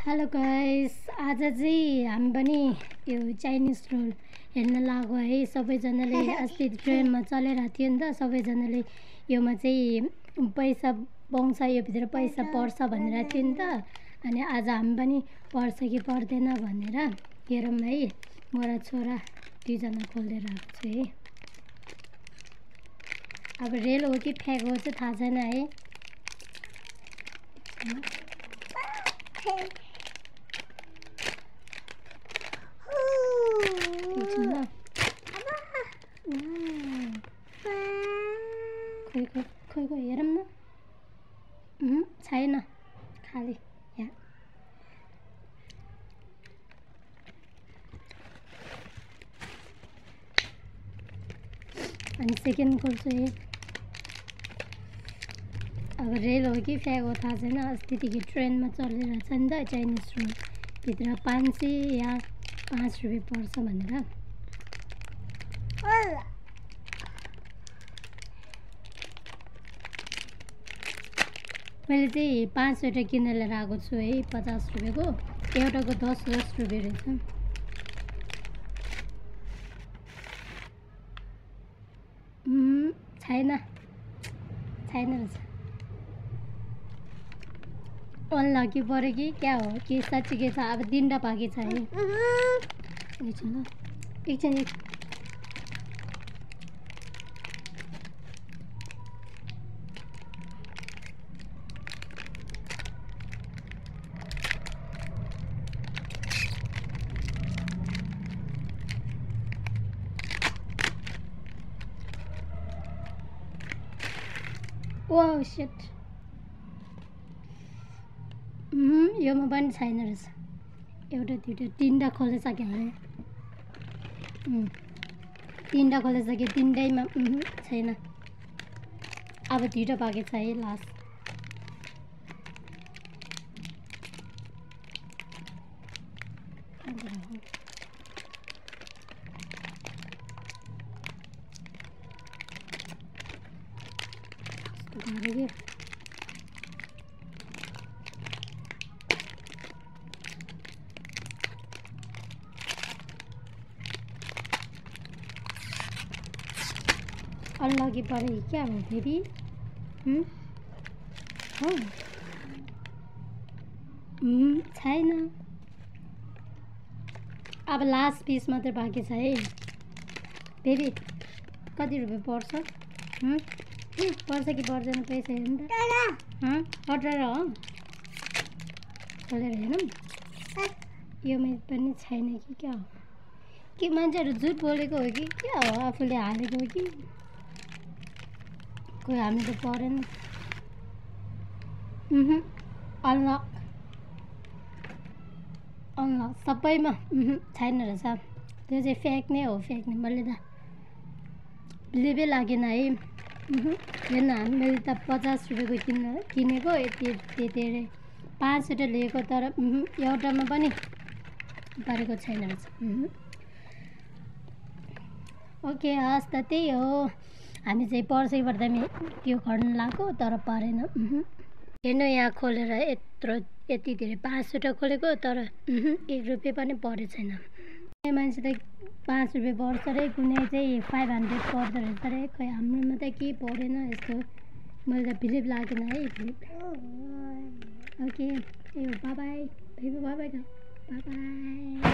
Hello guys, आज चाहिँ हामी पनि यो चाइनिज रोल हेर्न लाग्यो है। सबैजनाले अस्ति ट्रेनमा चलिरहेको थियो नि त, सबैजनाले योमा चाहिँ पैसा पाउँछ, योभित्र पैसा पर्छ भनेर थियो नि त। अनि आज हामी पनि पर्छ कि पर्दैन भनेर हेरौँ है। म र छोरा दुईजना खोलेर आएको छु है। अब रेल हो कि फ्याग हो चाहिँ थाहा छैन है। खोइ हेरौँ न। छैन, खाली यहाँ। अनि सेकेन्ड खोल्छु है। अब रेल हो कि फ्याग हो थाहा छैन। अस्तिदेखि ट्रेनमा चलिरहेछ नि त चाइनिज रोल, भित्र 500 या 5 रुपियाँ पर्छ भनेर। मैले चाहिँ 5वटा किनेर लिएर आएको छु है, 50 रुपियाँको। एउटाको 10 रुपियाँ रहेछ। छैन रहेछ। अनलकी पऱ्यो कि क्या हो कि साँच्चीकै छ। अब 3वटा बाँकी छ है। एकछिन ओ शिट, योमा पनि छैन रहेछ। एउटा 2टा 3वटा खोलिसक्यो अरे। 3वटा खोलिसक्यो, 3वटैमा छैन। अब 2टा बाँकी छ है, लास्ट। अनलकी पऱ्यो क्या हो फेरि। छैन। अब लास्ट पिस मात्रै बाँकी छ है। फेरि कति रुपियाँ पर्छ? पर्छ कि पर्दैन पैसा हेर्नु त। 18 हो। खोलेर हेरौँ। योमा पनि छैन कि क्या हो कि मान्छेहरू झुट बोलेको हो कि क्या हो, आफूले हालेको हो कि कोही हामी त परेन। अनलक सबैमा छैन रहेछ। त्यो चाहिँ फेक नै हो, फेक नै। मैले त बिलिभै लागेन है। हेर्न, मैले त 50 रुपियाँको किनेको, त्यति अरे 5वटा लिएको, तर एउटामा पनि परेको छैन रहेछ। ओके, हस् त, त्यही हो। हामी चाहिँ पर्छ कि पर्दैन त्यो खर्न लाग्यो, तर परेन। हेर्नु, यहाँ खोलेर यति धेरै 5वटा खोलेको, तर 1 रुपियाँ पनि परेको छैन। मान्छे त 5 रुपियाँ पर्छ अरे, कुनै चाहिँ 500 पर्दो रहेछ अरे। खै हाम्रोमा त केही परेन यस्तो। मैले त बिलिभ लागेन है। Okay, by by. By by.